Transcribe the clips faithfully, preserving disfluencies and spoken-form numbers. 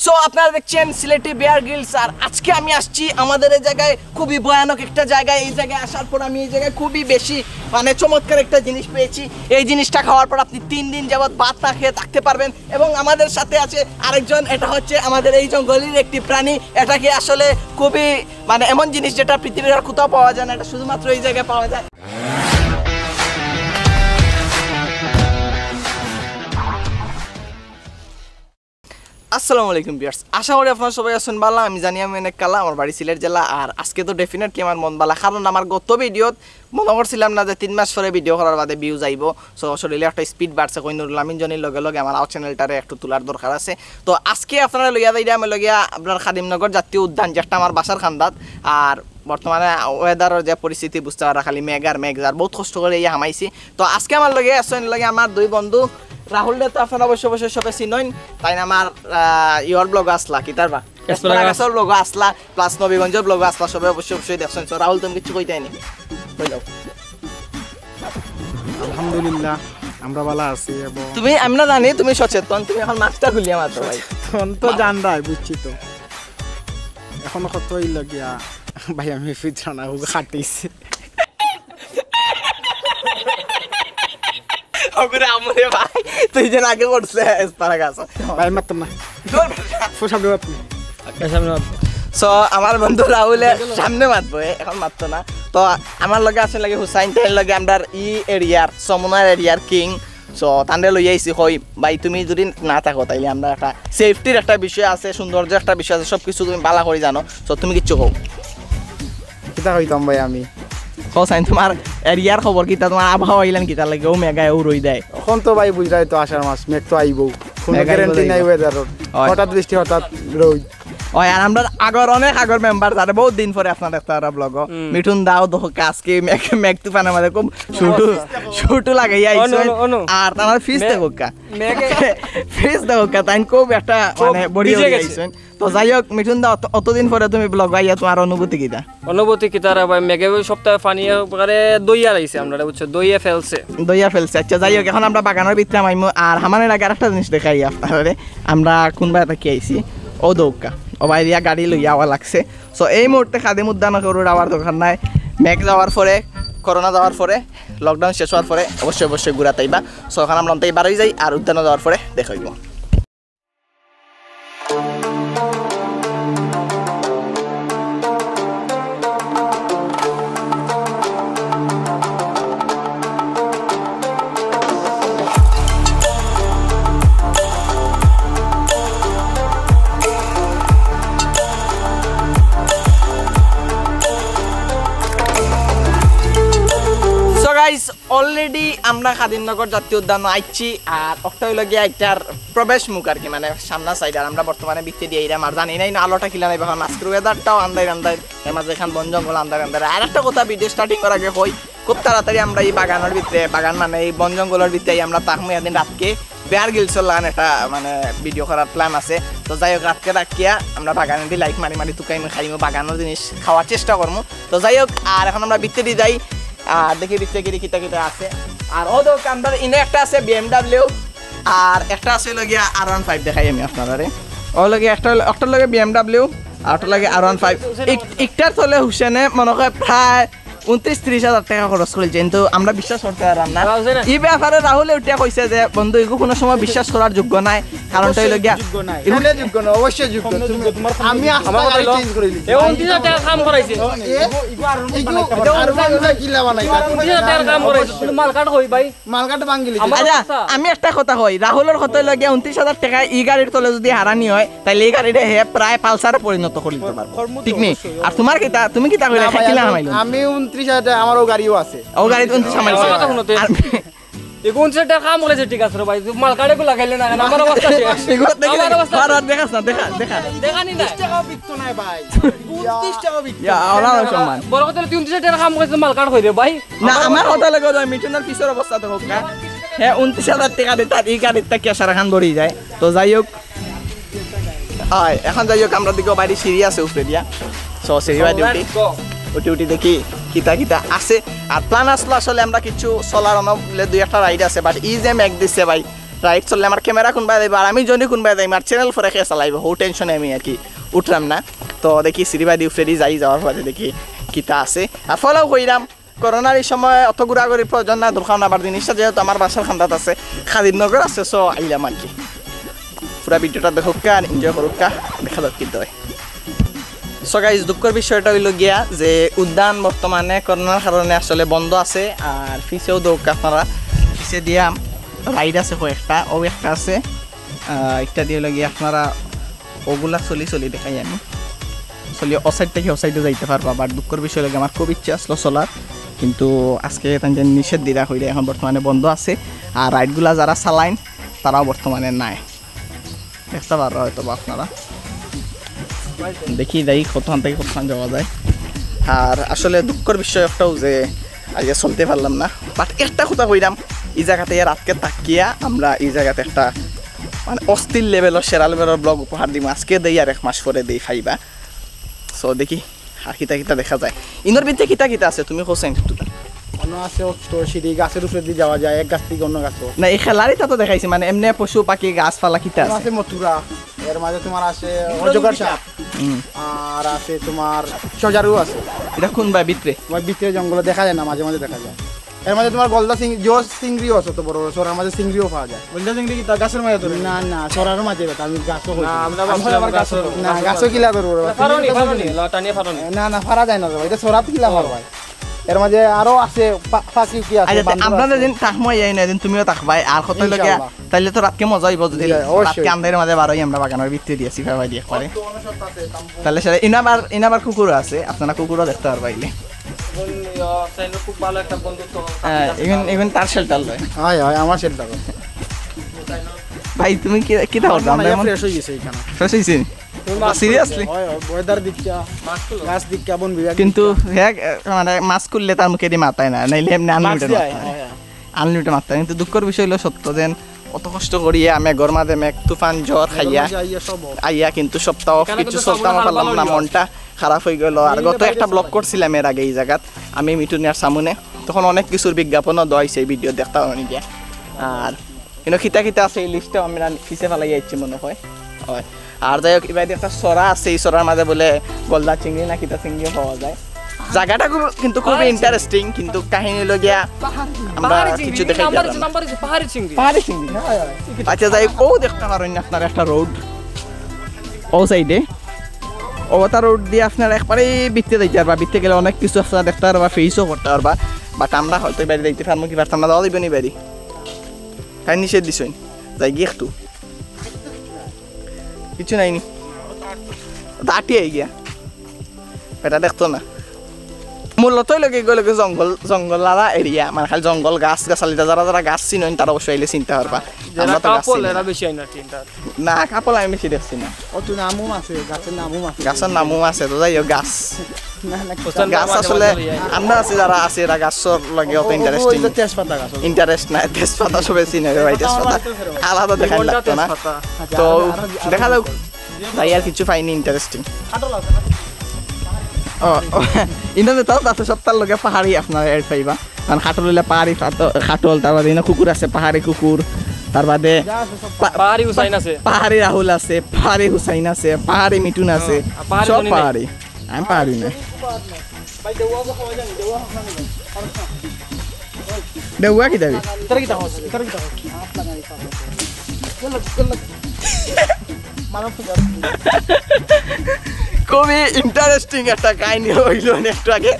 সো আপনারা দেখছেন Sylheti Bear Grylls, আর আজকে আমি আসছি আমাদের এই জায়গায়, খুবই ভয়ানক একটা জায়গায়। এই জায়গায় আসার পর আমি এই জায়গায় খুবই বেশি, মানে, চমৎকার একটা জিনিস পেয়েছি। এই জিনিসটা খাওয়ার পর আপনি তিন দিন যাবত ভাত না খেয়ে থাকতে পারবেন। এবং আমাদের সাথে আছে আরেকজন, এটা হচ্ছে আমাদের এই জঙ্গলের একটি প্রাণী। এটাকে আসলে খুবই, মানে, এমন জিনিস যেটা পৃথিবীর আর কোথাও পাওয়া যায় না, এটা শুধুমাত্র এই জায়গায় পাওয়া যায়। আসসালামু আলাইকুম ভিউয়ার্স, আশা করি আপনারা সবাই আছেন ভালা। আমি জানি আমি অনেক কালা, আমার বাড়ি সিলেট জেলা। আর আজকে তো ডেফিনেটলি আমার মন ভালা, কারণ আমার গত ভিডিওত মনো করছিলাম না যে তিন মাস পরে ভিডিও করার বাদে ভিউজ আইবো। সো শরীরে একটা স্পিড বাড়ছে, কই নুরুল আমিন জনির লগে লগে আমার আও চ্যানেলটারে একটু তুলার দরকার আছে। তো আজকে আপনারা লইয়া যাইরা আমি লগিয়া আপনার খাদিমনগর জাতীয় উদ্যান, যেটা আমার বাসার কান্দাত। আর বর্তমানে ওয়েদারর যে পরিস্থিতি বুঝতে পারা, খালি মেঘ আর মেঘ, আর বহুত কষ্ট করে ইয়া হামাইছি। তো আজকে আমার লগে আছইন লগে আমার দুই বন্ধু, রাহুল দে তো আপনারা অবশ্য অবশ্যই সবে চিনইন, তাইন আমার আহ, ইয়র ব্লগ আসলা, কিতার বা? এসপারাগাস। এসপারাগাসর ব্লগ আসলা, প্লাস নবীগঞ্জর ব্লগ আসলা, সবে অবশ্যই অবশ্যই দেখছইন। তো রাহুল, তুমি কিছু কইতায় নি? কই যাও। আলহামদুলিল্লাহ, আমরা ভালা আছি এবং তুমি, আমি না জানি তুমি সচেতন, তুমি এখন মাস্কটা খুলিয়া মাতো ভাই। তখন তো জানরায়, বুঝছি তো। এখন কত হইল গিয়া, ভাই, আমি ফিজরা না, হুগা কাটিছে। ওগুরে আমরে ভাই, তুই যে আগে করছে এসপারাগাস। ভাই, মারতাম না। ফু সামনে মারতাম। সো আমার বন্ধু রাহুলে সামনে মাতবো, এ এখন মাততো না। তো আমার লগে আছইন লগে হুসাইন, তাইর লগে আমরার ই এরিয়ার, সমুনার এরিয়ার কিং। সো তানরে লই আইছি, কই ভাই, তুমি যদি না থাকো তাইলে আমরা একটা সেফটির একটা বিষয় আছে, সৌন্দর্য একটা বিষয় আছে, সব কিছু তুমি ভালা করি জানো। সো তুমি কিচ্ছু কও। কিতা কইতাম ভাই আমি? কও চাইন, তোমার এরিয়ার খবর কিতা, তোমার আবহাওয়া ইলান কিতা লাগে, ও মেঘায় ও রই দেয়। এখন তো ভাই বুঝরায় তো আষাঢ় মাস, মেঘ তো আইবো, কোনো মেঘ আইবো গ্যারান্টি নাই যাইবো। ওয়েদারর। হয়। হঠাৎ বৃষ্টি, হঠাৎ রোদ। ওই আর আমরা আগর, অনেক আগর মেম্বার, যারা বহুত দিন পরে আপনার একটা ব্লগ, হুম। মিঠুন দাও দেখউক্কা, আজকে মেঘ, মেঘ তুফানের মাঝে খুব শুটু, শুটু লাগাইয়া অনু, আইছইন। অনু, অনু। আর তার ফিস মে-, দেখউক্কা। মেঘে ফিস দেখউক্কা, তাইন খুব একটা খুব মানে বড়ি ভিজে হয়ে গেছে। আইছইন। তো যাই হোক, মিঠুন দা, অত-, অতদিন পরে তুমি ব্লগ আইয়া তোমার অনুভূতি কিতা? অনুভূতি কিতা রে ভাই, মেঘে ওই সপ্তাহে পানি একবারে দইয়া লাইছে আমরা, বুঝছো, দইয়া ফেলছে। দইয়া ফেলছে। আচ্ছা, যাই হোক, এখন আমরা বাগানর ভিতরে হামাইমু। আর হামানের আগে আরেকটা জিনিস দেখাই আপনারে, আমরা কোন বায় থাকি আইছি, ও দেখউক্কা, ও ভাই দিয়া গাড়ি লইয়া আওয়া লাগছে। সো এই মুহূর্তে খাদিম উদ্যান করুর আওয়ার দরকার নাই, মেঘ যাওয়ার পরে, করোনা যাওয়ার পরে, লকডাউন শেষ হওয়ার পরে অবশ্যই অবশ্যই ঘুরাত আইবা। সো এখন আমরা অন্তাই বারই যাই, আর উদ্যানে যাওয়ার পরে দেখা হইব। So guys, already আমরা খাদিমনগর জাতীয় উদ্যান আইছি, আর একটা হইল গিয়া একটার প্রবেশ মুখ আর কি, মানে সামনা সাইড। আর আমরা বর্তমানে ভিতরে দিয়া আইরাম, আর জানি নাই না আলোটা কিলা নাই, এখন আজকের ওয়েদারটাও আন্দাইর আন্দাইর, এর মাঝে এখান বন জঙ্গল আন্দাইর আন্দাইর। আর একটা কথা ভিডিও স্টার্টিং করার আগে কই, খুব তাড়াতাড়ি আমরা এই বাগানর ভিতরে, বাগান মানে এই বন জঙ্গলর ভিতরে আমরা থাকমু একদিন রাতকে। বেয়ার গ্রিলসর লাখান একটা মানে ভিডিও করার প্ল্যান আছে। তো যাই হোক, রাতকে রাখিয়া আমরা বাগানেদি লাইট মারি মারি তুকাইমু, খাইমু, বাগানর জিনিস খাওয়ার চেষ্টা করমু। তো যাই হোক, আর এখন আমরা ভিতরেদি যাই, আর দেখি ভিতরে কিতা কিতা আছে। আর ও দেখউক্কা, আমরার ইনো একটা আছে বিএমডাব্লিউ, আর একটা আছে হইল গিয়া আর ওয়ান ফাইভ, দেখাই আমি আপনারারে। ও লগে একটা হইল, একটার লগে বিএমডাব্লিউ, আর একটা লগে আর ওয়ান ফাইভ। এক-, একটার তলে হুসেনে মনে হয় প্রায় উনত্রিশ ত্রিশ হাজার টাকা খরচ করিলছে, কিন্তু আমরা বিশ্বাস করতে পারলাম না। রাহুল সেন। এই ব্যাপারে রাহুলে উঠিয়া কইছে যে, "বন্ধু, এগু কোনো সময় বিশ্বাস করার যোগ্য নাই, কারণটা হইল গিয়া" যোগ্য নাই। এগু- কেনে যোগ্য না? অবশ্যই যোগ্য। তুমি, আমি আস্তা আমার কথা গাড়ি হইলো, চেঞ্জ করে দিছি। এ উনত্রিশ হাজার টাকা কাম করাইছে। এ, এগু আর ওটা কিলা বানাইতা? উনত্রিশ হাজার টাকা কাম করাইছে। মালকাট কই ভাই? মালকাট ভাঙ্গিলি। আমার আচ্ছা, কথা। আমি একটা কথা কই, রাহুলর কথা হইল গিয়া উনত্রিশ হাজার টাকা ই গাড়ির তলে যদি হারানি হয়, তাইলে এই গাড়িটা হে প্রায় পালসারে পরিণত করে দিতে পারবো। ঠিক নি? আর তোমার কিতা, তুমি কিতা কইলা? না ভাই, খাইছিলা আমি, হামাইলো? আমি উনত্রিশ হাজার টাকা, আমারও গাড়িও আছে। ও গাড়ি তো উনত্রিশ হামাইছে। আমার কথা শুনো তো। আর এগু উনত্রিশ হাজার টাকা কাম করেছে, ঠিক আছে রে ভাই, তুই মালকাট এগু লাগাইলে না, আমার অবস্থা শেষ। এগু দেখলে আমার অবস্থা বারবার শেষ। দেখাস না, দেখা, দেখা। দেখানি না। বিশ টাকাও বিকতো নাই ভাই। উনত্রিশ টাকাও বিকতো ইয়া, নাই। ওরা সম্মান। বড় কথা, তুই উনত্রিশ হাজার টাকা কাম করেছিস, মালকাট কই রে ভাই? না, আমার আমার কথা লাগে যে মিঠুনের পিছর অবস্থা তো হোক না। হ্যাঁ, উনত্রিশ হাজার টাকা দিয়ে তার এই গাড়ির তা ক্যাশার খান দৌড়ি যায়। তো যাই হোক, হয়, এখন যাই হোক, আমরা দিকে বাইরে সিঁড়ি আছে উপরে দিয়া। So, সিঁড়ি বাইরে উঠি। Let's go। উঠি উঠি দেখি কিতা কিতা আছে। আর প্ল্যান আসলো আসলে আমরা কিছু চলার অনবলে দুই একটা রাইড আছে, but এই যে মেঘ দিচ্ছে ভাই, রাইড চললে আমার ক্যামেরা কুনবায় যাইবো, আর আমি যদি কুনবায় যাই, আমার চ্যানেল ফরে কে চালাইবো, হউ টেনশনে আমি আর কি উঠরাম না। তো দেখি সিঁড়ি বায়দি উপরেদি যাই, যাওয়ার পরে দেখি কিতা আছে। আর ফলো কইরাম, করোনার এই সময় অত ঘুরাঘুরির প্রয়োজন না, দরকার না। আবার জিনিসটা যেহেতু আমার বাসার কান্দাত আছে, খাদিমনগর আছে, সো আইলাম আর কি। পুরা ভিডিওটা দেখউক্কা আর এনজয় করউক্কা, দেখা যাউক কিতা অয়। সো গাইজ, দুঃখর বিষয়টা অইলো গিয়া যে উদ্যান বর্তমানে করোনার কারণে আসলে বন্ধ আছে। আর পিছেও দেখউক্কা আপনারা, পিছে দিয়া রাইড আছে কয়েকটা, অউ একটা আছে, আহ, একটা দিয়া অইলো গিয়া আপনারা অগুলা চলি চলি দেখাই আমি। চলি অউ সাইড থাকি অউ সাইডে যাইতা পারবা, but দুঃখর বিষয় অইলো গিয়া আমার খুব ইচ্ছা আছলো চলার, কিন্তু আজকে তাইন যে নিষেধ দিরা কইরা অখন বর্তমানে বন্ধ আছে। আর রাইডগুলা যারা চালাইন তারাও বর্তমানে নাই, দেখতা পাররা হয়তো বা আপনারা। দেখি যাই কতখান থাকি কতখান যাওয়া যায়। আর আসলে দুঃখর বিষয় একটাও যে আইজকে চলতে পারলাম না, but একটা কথা কইরাম, ই জাগাত আইয়া রাতকে থাকিয়া আমরা ই জাগাত একটা মানে অস্থির লেভেলর, সেরা লেভেলর ব্লগ উপহার দিমু। আজকে দেই আর এক মাস পরে দেই পাইবা। সো দেখি আর কিতা কিতা দেখা যায়। ইনোর ভিতরে কিতা কিতা আছে তুমি কও চাইন একটু। অনো আছে অত সিঁড়ি, গাছর উপরেদি যাওয়া যায় এক গাছ থাকি অন্য গাছো। না, ই খেলার ইতা তো দেখাইছি, মানে এমনে পশু পাখি গাছপালা কিতা অনো আছে? আছে মথুরা, এর মাঝে তোমার আছে অজগর সাপ, হুম। আর আছে তোমার সজারু আছে। ইটা কুনবায় ভিতরে? তোমার ভিতরে জঙ্গলে দেখা যায় না, মাঝে মাঝে দেখা যায়। এর মাঝে তোমার গলদা চিং-, জোর চিংড়িও আছে তো বড় বড়, চরার মাঝে চিংড়িও পাওয়া যায়। গলদা চিংড়ি কিতা গাছর মাঝে ধরে? না, না, চরার মাঝে বেটা, আমি গাছো কইছি। না, আমরা আমি ভাবছিলাম আবার গাছো গাছো। ধরে। না, গাছো কিলা ধরবো রে? ফারো নি, ফারো নি, লা-, টানিয়া ফারো নি। না, না, ফারা যায় না রে ভাই, ইটা চরাত কিলা ফারবায়? এর মাঝে আরো আছে, পা-, পাখি কি আছে, আচ্ছা, তে বান্দর আমরা আছে। যেদিন থাকমু, এই না, এদিন তুমিও থাকবায়, আর কত অইলো গিয়া, ইনশাআল্লাহ। তাইলে তো রাতকে মজা অইবো যদি জি, অবশ্যই। রাতকে আন্ধারের মাঝে বারোই আমরা বাগানর ভিতরে দিয়া ছিপা বাই দিয়া একবারে। তাইলে সেটা ইনো আবার, ইনো আবার কুকুরও আছে, আপনারা কুকুরও দেখতা পারবা আইলে। এবং, আহ, সাইনর খুব ভালো একটা বন্ধুত্ব। হ্যাঁ, even, even তার শেল্টার লয়। হয়, হয়, আমার শেল্টার। ভাই, তুমি কি, কিতা আমার করতাম? মনে হয় আমরা এমন ফ্রেশ অই গেছে এখানে। ফ্রেশ অইছি? তুমি মাস্ক খুললে। Seriously? হয়, হয়, ওয়েদার দিকটা, মাস্ক খুলো। গাছ দিকটা, বন বিভাগ কিন্তু দিকটা। হ্যাঁ, মানে মাস্ক খুললে তার মুখেদি মাতায় না, নাইলে এমনি মাস্ক আনলিমিটেড দিয়ে মাতায়। হয়, হয়। আনলিমিটেড মাতায়। কিন্তু দুঃখর বিষয় অইলো সত্য যে অত কষ্ট করিয়া আমি ঘর মাঝে মেঘ, তুফান, ঝড় মেঘর খাইয়া মাঝে আইয়া সব off। আইয়া কিন্তু সবটা off, এখানে কিছু কিন্তু চলতামও সামনে পারলাম ভালো না, অইলো। মনটা খারাপ অই গেল। আর এই গত বাইরে একটা ব্লগ চালাই। করছিলাম এর আগে এই জাগাত, আমি মিঠুনিয়ার সামনে, তখন অনেক কিছুর বিজ্ঞাপনও দেওয়া অইছে এই ভিডিও দেখতা পারো নিজে। আর ইনো কিতা কিতা আছে এই লিস্টে আমরা পিছে ফালাই আইছি মনে হয়। হয়। আর যাই হোক, ইবায়দি একটা চরা আছে, এই চরার মাঝে বুলে গলদা চিংড়ি না কিতা চিংড়িও পাওয়া যায়। জাগাটা খুব, কিন্তু খুবই পাহাড়ি চিংড়ি। Interesting, কিন্তু কাহিনী অইলো গিয়া পাহাড়ি চিংড়ি। আমরা পাহাড়ি চিংড়ি, কিছু দেখাই নাম্বার গেলাম। হইছে, নাম্বার হইছে পাহাড়ি চিংড়ি। হ্যাঁ, হ্যাঁ। আচ্ছা, যাই হোক, অউ দেখতা পারইন আপনারা একটা রোড, অউ সাইডে, অউ একটা রোড দিয়া আপনারা একবারে ভিতরে যাইতা পারবা, ভিতরে গেলে অনেক কিছু আপনারা দেখতা পারবা, ফেসও করতা পারবা, but আমরা হয়তো ইবায়দি যাইতে পারমু কি পারতাম না, যাওয়া যাইবো নি ইবায়দি? তাইন নিষেধ দিছইন, যাইগি একটু। কিছু নাই নি। তা আটি আই গিয়া। বেটা দেখতো না। মূলত অইলো কি, ইগুলো কি জঙ্গল, জঙ্গল আলা এরিয়া, মানে খালি জঙ্গল, গাছ গাছালি, যারা যারা গাছ চিনইন, তারা অবশ্যই আইলে চিনতা পারবা। যারা আমরা তো গাছ couple, চিনি এরা না। বেশি আইন আর কি, এটা। না, couple আমি বেশি দেখছি না। ও, তুই নামও আছে, গাছের নামও আছে। গাছর নামও আছে, তো যাই হোক, গাছ। না, না, কিছু হোসেন না। গাছ ভাই মাঝে আসলে মাঝে লই আয়। আমরা আছি, যারা আছি, এরা গাছর লগে অত ও, ও, ও, interesting। ইটা তেজপাতা গাছ। Interest নাই, তেজপাতা সবে চিনে রে ভাই, তেজপাতা আমার বাড়িতে ফেরো। আলাদা দেখাই জীবনটা লাগতো না। তেজপাতা। আচ্ছা, তো আর, আর, আর, দেখা যাক, তাই আর কিছু পাইনি interesting। কাঠল আছে, কাঠল। ও, ও, ইন্টারনেট তাও তাতে সপ্তাহ লগে পাহাড়ি আপনারা add পাইবা। কারণ কাঠল অইলে পাহাড়ি ফাত-, কাঠল, তার বাদে ইনো কুকুর আছে, পাহাড়ি কুকুর, তার বাদে যা আছে সব পা-, পাহাড়ি হুসাইন আছে। পাহাড়ি রাহুল আছে, পাহাড়ি হুসাইন আছে, পাহাড়ি মিঠুন আছে, হ্যাঁ, আর পাহাড়ি সব ধনী নাই। পাহাড়ি। আমি পারি না। ভাই, দেওয়া খাওয়া যায়, দেওয়া খাওয়া যায়। দেওয়া কি দাবি? ইতারে কিতা কস? ইতারে কিতা কস? মানব তো করে। খুবই interesting একটা কাহিনী অইলো একটু আগে।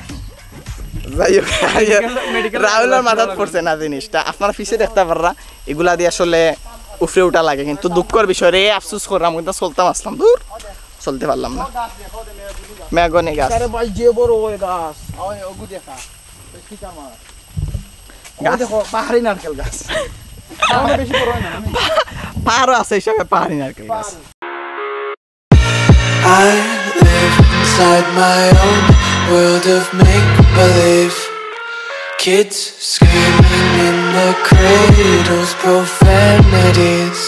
যাই হোক, মেডিকেল, মেডিকেল রাহুলর মাথাত পড়ছে না জিনিসটা। আপনারা পিছে দেখতা পাররা, ইগুলা দি আসলে উপরে উঠা লাগে, কিন্তু দুঃখর বিষয় রে, আফসোস করলাম, কিন্তু চলতাম আসলাম, দূর। চলতে পারলাম না। মেহগনি গাছ। আরে ভাই, যে বড় অয় গাছ। ওই, ওগু দেখা। কি কামাল। গাছ। ওই দেখো, পাহাড়ি নারকেল গাছ। আমার বেশি বড় অয় না, আমি পাহাড়ও আছে হিসাবে পাহাড়ি নারকেল গাছ। I live inside my own world of make-believe. Kids screaming in the cradles, profanities.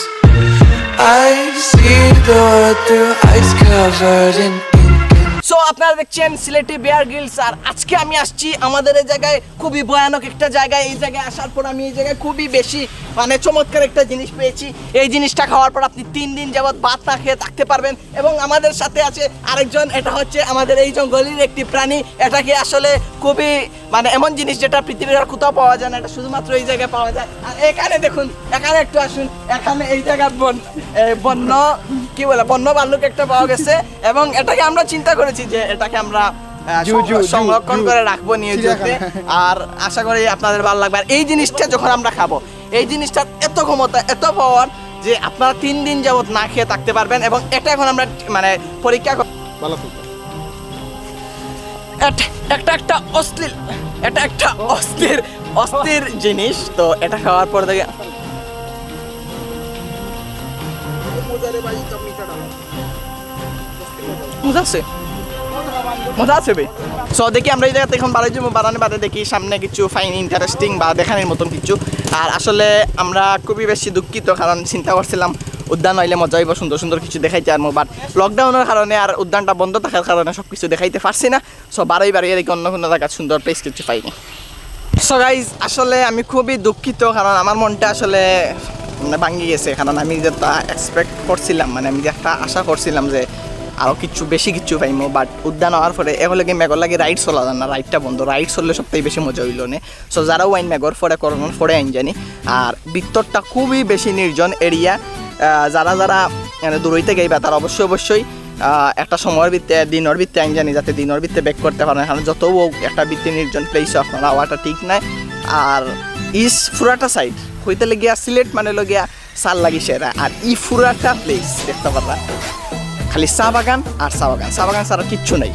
I see the world through eyes covered in ink and so আপনারা দেখছেন সিলেটি বিয়ার গ্রিলস, আর আজকে আমি আসছি আমাদের এই জায়গায়, খুবই ভয়ানক একটা জায়গায়। এই জায়গায় আসার পর আমি এই জায়গায় খুবই বেশি, মানে, চমৎকার একটা জিনিস পেয়েছি। এই জিনিসটা খাওয়ার পর আপনি তিন দিন যাবত ভাত না খেয়ে থাকতে পারবেন। এবং আমাদের সাথে আছে আরেকজন, এটা হচ্ছে আমাদের এই জঙ্গলের একটি প্রাণী। এটাকে আসলে খুবই, মানে, এমন জিনিস যেটা পৃথিবীর আর কোথাও পাওয়া যায় না, এটা শুধুমাত্র এই জায়গায় পাওয়া যায়। আর এখানে দেখুন, এখানে একটু আসুন, এখানে এই জায়গায় বন এ, বন্য, কি বলে, বন্য ভাল্লুক একটা পাওয়া গেছে। এবং এটাকে আমরা চিন্তা করেছি যে এটাকে আমরা আহ, জু, জু, সংর- জু, সংরক্ষণ জু। করে রাখবো নিয়ে যেতে। চিড়িয়াখানা। আর আশা করি আপনাদের ভালো লাগবে। আর এই জিনিসটা যখন আমরা খাবো, এই জিনিসটার এত ক্ষমতা, এত পাওয়ার, যে আপনারা তিন দিন যাবত না খেয়ে থাকতে পারবেন। এবং এটা এখন আমরা, মানে, পরীক্ষা কর- ভালো ফুল। এট- একটা একটা অশ্লীল, এটা একটা অস্থির, অস্থির জিনিস। তো এটা খাওয়ার পর থেকে মজা আছে, মজা আছে ভাই। সো দেখি আমরা এই জায়গাতে এখন বাড়াই যাবো, বাড়ানোর বাদে দেখি সামনে কিছু ফাইন ইন্টারেস্টিং বা দেখানোর মতন কিছু। আর আসলে আমরা খুবই বেশি দুঃখিত, কারণ চিন্তা করছিলাম উদ্যান হইলে মজা হইব, সুন্দর সুন্দর কিছু দেখাইতে পারবো, বাট লকডাউনের কারণে আর উদ্যানটা বন্ধ থাকার কারণে সব কিছু দেখাইতে পারছি না। সো বারোই বারোই এদিকে অন্য কোনো জায়গার সুন্দর প্লেস কিছু পাইনি। সো গাইজ, আসলে আমি খুবই দুঃখিত, কারণ আমার মনটা আসলে, মানে, ভাঙি গেছে, কারণ আমি যেটা এক্সপেক্ট করছিলাম, মানে, আমি যে একটা আশা করছিলাম যে আরও কিছু বেশি কিছু পাইমু, বাট উদ্যান হওয়ার পরে এখন লাগে মেঘর লাগে রাইড চলা যায় না, রাইডটা বন্ধ। রাইড চললে সবথেকে বেশি মজা হইল নে। সো যারা ওয়াইন মেঘর পরে করোনার পরে আইন জানি, আর ভিতরটা খুবই বেশি নির্জন এরিয়া। যারা যারা, মানে, দূরইতে গেইবা, তারা অবশ্যই অবশ্যই আহ, একটা সময়র ভিতরে, দিনর ভিতরে আইন জানি, যাতে দিনর ভিতরে ব্যাক করতে পারেন, কারণ যত হোক একটা ভিতরে নির্জন প্লেস আপনারা আওয়াটা ঠিক নাই। আর ইস পুরাটা সাইড হইতে লাগিয়া সিলেট মানে লগিয়া সার লাগি সেরা। আর ই পুরাটা প্লেস দেখতে পারবা খালি চা বাগান আর চা বাগান, চা বাগান ছাড়া কিচ্ছু নাই।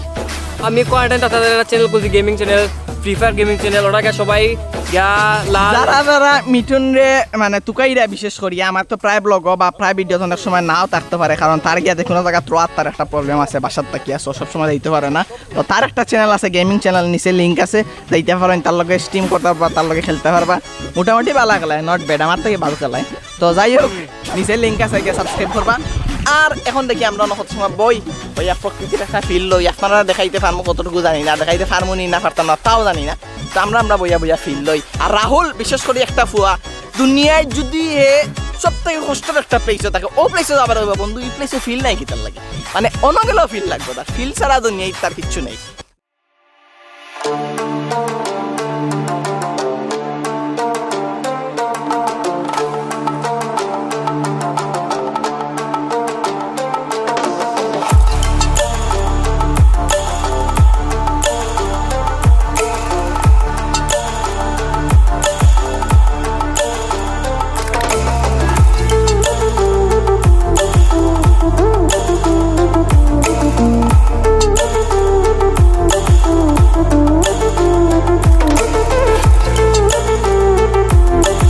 আমি কয়েকটা তাদের একটা চ্যানেল খুলছি, gaming channel, free fire gaming channel. ওটাকে সবাই গিয়া লাল যারা যারা মিঠুন রে, মানে, তুকাইরা, বিশেষ করি আমার তো প্রায় ব্লগ বা প্রায় ভিডিও অনেক সময় নাও থাকতে পারে, কারণ তার গিয়া যে কোনো জায়গা থ্রো তার একটা প্রবলেম আছে, বাসার থাকিয়া, সো সবসময় যাইতে পারে না। তো তার একটা চ্যানেল আছে, গেমিং চ্যানেল, নিচে লিংক আছে, যাইতে পারেন, তার লগে স্ট্রিম করতে পারবা, তার লগে খেলতে পারবা, মোটামুটি ভালো খেলায়, নট ব্যাড, আমার থেকে ভালো খেলায়। তো যাই হোক, নিচে লিংক আছে, গিয়ে সাবস্ক্রাইব করবা। আর এখন দেখি আমরা অনেক সময় বই, ওই এক প্রকৃতির একটা ফিল লই, আপনারা দেখাইতে পারমু কতটুকু জানি না, দেখাইতে পারমু নি না পারতাম না, তাও জানি না। তো আমরা, আমরা বইয়া বইয়া ফিল লই। আর রাহুল, বিশেষ করি একটা ফুয়া, দুনিয়ায় যদি হে সব থেকে কষ্টের একটা প্লেসে থাকে, ও প্লেসে যাবার হইব বন্ধু, এই প্লেসে ফিল নাই কিতার লাগে, মানে, অন্য গেলেও ফিল লাগবে, তার ফিল ছাড়া দুনিয়ায় তার কিচ্ছু নেই।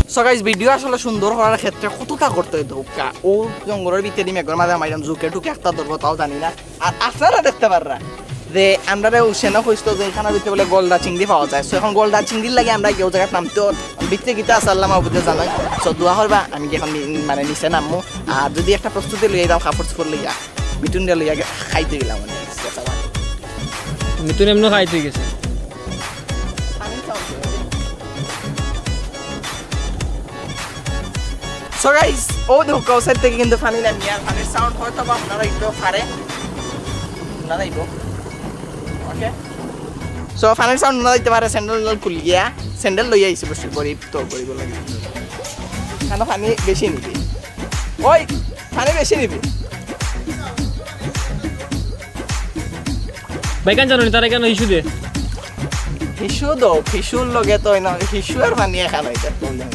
সো গাইস, ভিডিও আসলে সুন্দর করার ক্ষেত্রে কতটা করতে হইতো উক্কা। ও জঙ্গলের ভিতরে মেঘর মাঝে মাইলাম, জুকে টুকে একটা ধরবো, তাও জানি না। আর আপনারা দেখতে পাররা যে আমরারে হুসেনে কইছিল যে এখানে ভিতরে বলে গলদা চিংড়ি পাওয়া যায়। সো এখন গলদা চিংড়ির লাগে আমরা কেউ জায়গায় নামতে ভিতরে গিতে আছে আল্লাহ মাহবুদে জানাই। সো দোয়া করবা, আমি কি এখন নি-, মানে নিচে নামমু। আর যদি একটা প্রস্তুতি লইয়া যাও, কাপড় চোপড় লইয়া, মিঠুন লইয়া গে-, খাইতে গেলাম মানে। মিঠুন এমনি খাইতে গেছে। সো গাইস, ও দেখো, ও সাইড থেকে কিন্তু পানি নামি, আর পানির সাউন্ড হয়তো বা আপনারা একটু পারে, শোনা যাইব। ওকে, সো পানির সাউন্ড শোনা যাইতে পারে। স্যান্ডেল খুল গিয়া, স্যান্ডেল লইয়া আইছি, বসে গরিব তো গরিব লাগে। কেন পানি বেশি নিবি? ওই পানি বেশি নিবি। ভাই, কেন জানো নি তারা কেন ইস্যু দে? হিসু দো, হিসুর লগে তো না, হিসু আর পানি এখান হইতে প্রবলেম।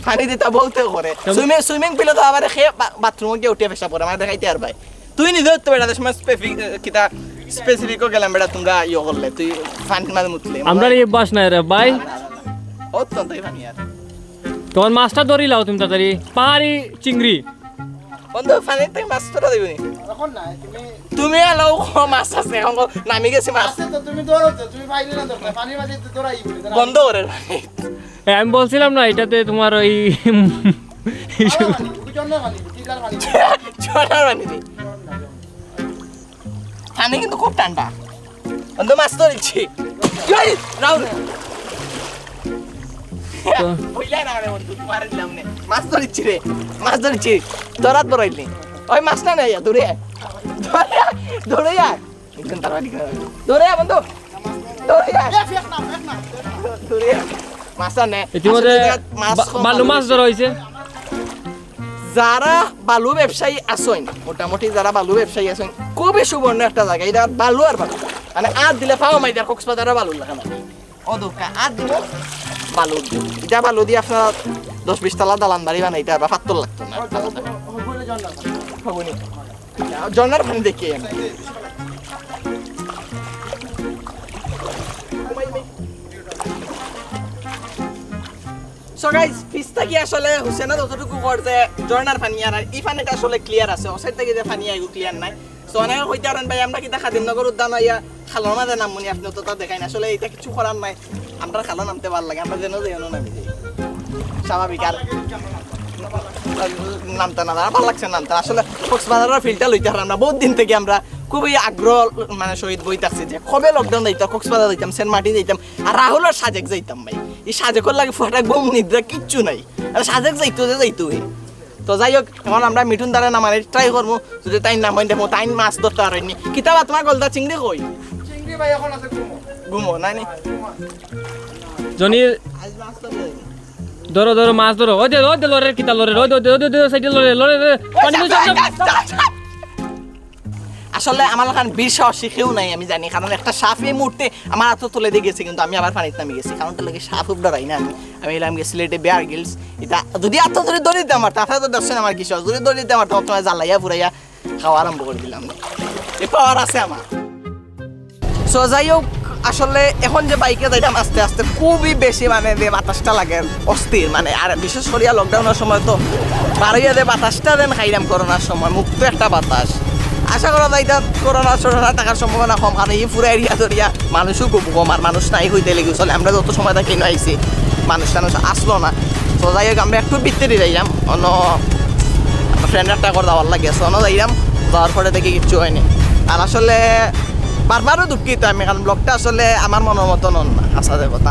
পানি দিতা বলতে করে। সুইমিং, সুইমিং পুলে তো আবার খে বাথরুমে গিয়ে উঠে পেশাব করে, আমার দেখাইতে আর ভাই। তুই নিজে উঠতে বেড়াতে সময় স্পেসিফিক কিতা স্পেসিফিকও গেলাম বেটা, তোমরা ইয়ে করলে, তুই পানির মাঝে মুতলে। আমরা এই অভ্যাস নাই রে ভাই। অত্যন্তই পানি আর। তোমার মাছটা ধরি লাও তুমি তাড়াতাড়ি, পাহাড়ি চিংড়ি। বন্ধু, পানির থেকে মাছ ধরা দিবনি? এখন না, তুমি তুমি আলো ও মাছ আছে, এখন কও, নামি গেছে মাছ। আছে তো, তুমি ধরো তো, তুমি বাইরে না ধরতে, পানির মাঝে তো ধরাই বলে, ধরাই। বন্ধ করে পানি। এ, আমি বলছিলাম না এটাতে তোমার ওই পানি, তুমি জন্য পানি, টিলার পানি। ঝর্ণার পানি নেই। পানি কিন্তু খুব ঠান্ডা। বন্ধু, মাছ ধরিছি। এই, রাহুল। তো বইলা না রে বন্ধু, তোমার দিলাম নে। মাছ ধরিছি রে, মাছ ধরিছি। তোরাত বড়াইলি। ওই মাছটা নেই, দূরে আয়। দূরে আয়, দূরে আয়। একদম তাড়াতাড়ি করে। দূরে আয় বন্ধু, দূরে আয়। দূরে আয়। মাছটা নে। ইতিমধ্যে আসলে মাছ বা-, কম বালু মাছ ধরা হইছে। যারা বালু ব্যবসায়ী আছইন, মোটামুটি যারা বালু ব্যবসায়ী আছইন, খুবই সুবর্ণ একটা জাগা। ইটা বালু আর বালু, মানে, আর দিলে পাও মাই দেয় কক্সবাজারের বালুর লাখান। ও দোকা, আর দিব বালু দি। ইটা বালু দি আপনারা দশ বিশ তলা দালান বাড়ি বানাইতা পারবা, ফাত্তর লাগতো না। হগুনি। ঝর্ণার পানি দেখি আমি। So guys, পিছ থাকি আসলে হুসেনে যতটুকু কর যে ঝর্ণার পানি আর, আর ই পানিটা আসলে clear আছে, ও side থাকি যে পানি আইগু clear নাই। So অনেকে কইতা পারইন, "ভাই, আমরা কিতা খাদিমনগর উদ্যান আইয়া খালর মাঝে নামমুনি, আপনে তো তা দেখাইন।" আসলে ইটা কিচ্ছু করার নাই, আমরার খালো নামতে ভালা লাগে, আমরা যেন যাই অনো নামি যাই, স্বাভাবিক। আর নামতে না, আর ভালা লাগছে নামতে। আসলে কক্সবাজারের feel টা লইতে পারলাম না, বহুত দিন থাকি আমরা খুবই আগ্রহ, মানে, সহিত বই থাকছি যে কবে lockdown যাইতাম, কক্সবাজার যাইতাম, সেন্ট মার্টিন যাইতাম, আর রাহুল আর সাজেক যাইতাম ভাই। ই সাজেকর লাগি ফুয়াটা ঘুম নিদ্রা কিচ্ছু নাই, আর সাজেক যাইতো যে যাইতো। তো যাই হোক, এখন আমরা মিঠুন দারে নামানির try করমু, যদি তাইন নামইন দেখমু, তাইন মাছ ধরতা পারইন নি। কিতা বা তোমার গলদা চিংড়ি কই? চিংড়ি ভাই এখন আছে ঘুমো। ঘুমো, নাই নি? জনি, আজ মাছ তো নেই। ধরো, ধরো, মাছ ধরো। ওই দে, ওই দে, লরের কিতা লরের, ওই দে, ওই দে, ওই দে, ওই দে, side এ লরের, লরের, লরের। পানি নিচে নাম। আসলে আমার লাখান বীর সাহসী কেউ নাই, আমি জানি, কারণ একটা সাপ এই মুহূর্তে আমার আতো তুলে দিয়ে গেছে, কিন্তু আমি আবার পানিত নামি গেছি, কারণ তার লাগি সাপ উপ ডরাই না আমি। আমি এলাম গেছি সিলেটে বেয়ার গ্রিলস, ইটা যদি আতো ধরে ধরে দিতে আমার, তাছাড়া তো দর্শন আমার কিছু, যদি ধরে দিতে আমার, তখন তোমার জ্বালাইয়া পুরাইয়া খাওয়া আরম্ভ করে দিলাম। এই পাওয়ার আছে আমার। So যাই হোক, আসলে এখন যে বাইকে যাইতাম আস্তে আস্তে, খুবই বেশি, মানে, যে বাতাসটা লাগে অস্থির, মানে, আর বিশেষ করিয়া lockdown এর সময় তো বারইয়া যে বাতাসটা দেন খাইলাম করোনার সময়, মুক্ত একটা বাতাস। আশা করা যায় ইটা করোনা সরোনা থাকার সম্ভাবনা কম, কারণ ই পুরা এরিয়া ধরিয়া মানুষও খুব কম, আর মানুষ নাই কইতে লেগে চলে। আমরা যত সময় থাকি ইনো আইছি, মানুষ টানুষ আসলো না। তো যাই হোক, আমরা একটু ভিতরে যাইলাম, অন্য ফ্রেন্ড একটা করে যাওয়ার লাগে, so অন্য যাইলাম, যাওয়ার পরে দেখি কিচ্ছু হয়নি। আর আসলে বারবারও দুঃখিত আমি, কারণ ব্লগটা আসলে আমার মনের মতন অন না, আসলে কথা।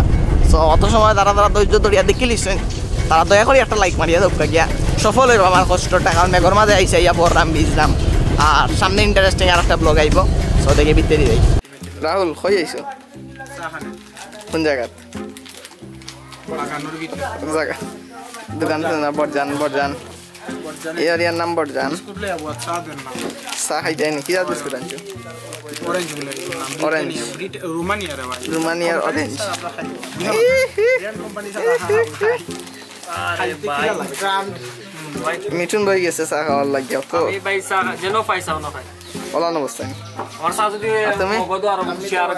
So অত সময় যারা যারা ধৈর্য ধরিয়া দেখিলিছেন, তারা দয়া করে একটা like মারিয়া দেউক্কা গিয়া, সফল হইব আমার কষ্টটা, কারণ মেঘর মাঝে আইসা ইয়া পড়লাম, ভিজলাম। আর সামনে ইন্টারেস্টিং আর একটা ব্লগ আইব, so দেখে ভিতরে যাই। রাহুল, কই আইছো? কোন জায়গাত? বাগানোর ভিতরে। জায়গা। দোকান তো না, বরজান, বরজান। বরজানে এই এরিয়ার নাম বরজান। বিস্কুট লই আবো, চা দেন না। চা খাইতে আইনি, কি জাত বিস্কুট আনছো? অরেঞ্জ গুলো, নাম অরেঞ্জ। ব্রিটানিয়া, ব্রিট-, রোমানিয়া রে ভাই। রোমানিয়ার অরেঞ্জ। চা আমরা খাই। ব্র্যান্ড কোম্পানি চা খাই। আরে খাইতে ভাই। কিলা লাগে? ব্র্যান্ড। মিঠুন ভাই গেছে চা খাওয়ার লাগি, অত আমি ভাই চা যেন পাই চা না খাই। ওলা অবস্থা। আমার চা যদি আর তুমি? মগজ আরো খুশি আর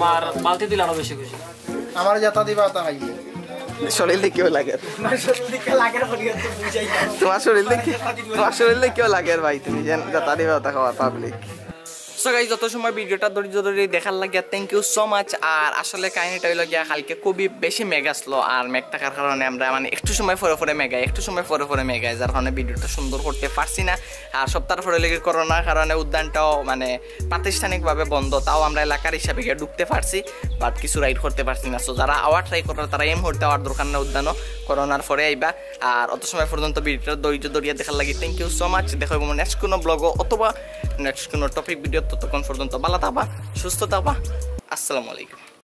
মার বালতি দিলে আরো বেশি খুশি। আমার যেটা দিবা ওটা খাইবো। শরীর দেখিও লাগে। আমার শরীর দেখে লাগে না, বলি তো বুঝাই না। তোমার শরীর দেখে, তোমার শরীর দেখিও লাগে ভাই, তুমি যেন যেটা দিবা ওটা খাওয়ার পাবলিক। So guys, যত সময় ভিডিওটা ধৈর্য ধরে দেখার লাগিয়া thank you so much। আর আসলে কাহিনীটা হইলো গিয়া, কালকে খুবই বেশি মেঘ আসলো, আর মেঘ থাকার কারণে আমরা, মানে, একটু সময় পরে পরে মেঘ আয়, একটু সময় পরে পরে মেঘ আয়, যার কারণে ভিডিওটা সুন্দর করতে পারছি না। আর সপ্তাহ পরে লেগে করোনার কারণে উদ্যানটাও, মানে, প্রাতিষ্ঠানিকভাবে বন্ধ, তাও আমরা এলাকার হিসাবে গিয়া ঢুকতে পারছি, but কিছু রাইড করতে পারছি না। So যারা আওয়ার ট্রাই করো, তারা এই মুহূর্তে আওয়ার দরকার না উদ্যানও, করোনার পরে আইবা। আর অত সময় পর্যন্ত ভিডিওটা ধৈর্য ধরিয়া দেখার লাগি thank you so much। দেখা হইব নেক্সট কোনো ব্লগও অথবা নেক্সট কোনো টপিক ভিডিও। ততক্ষণ পর্যন্ত ভালো থাকবা, সুস্থ থাকবা। আসসালামু আলাইকুম।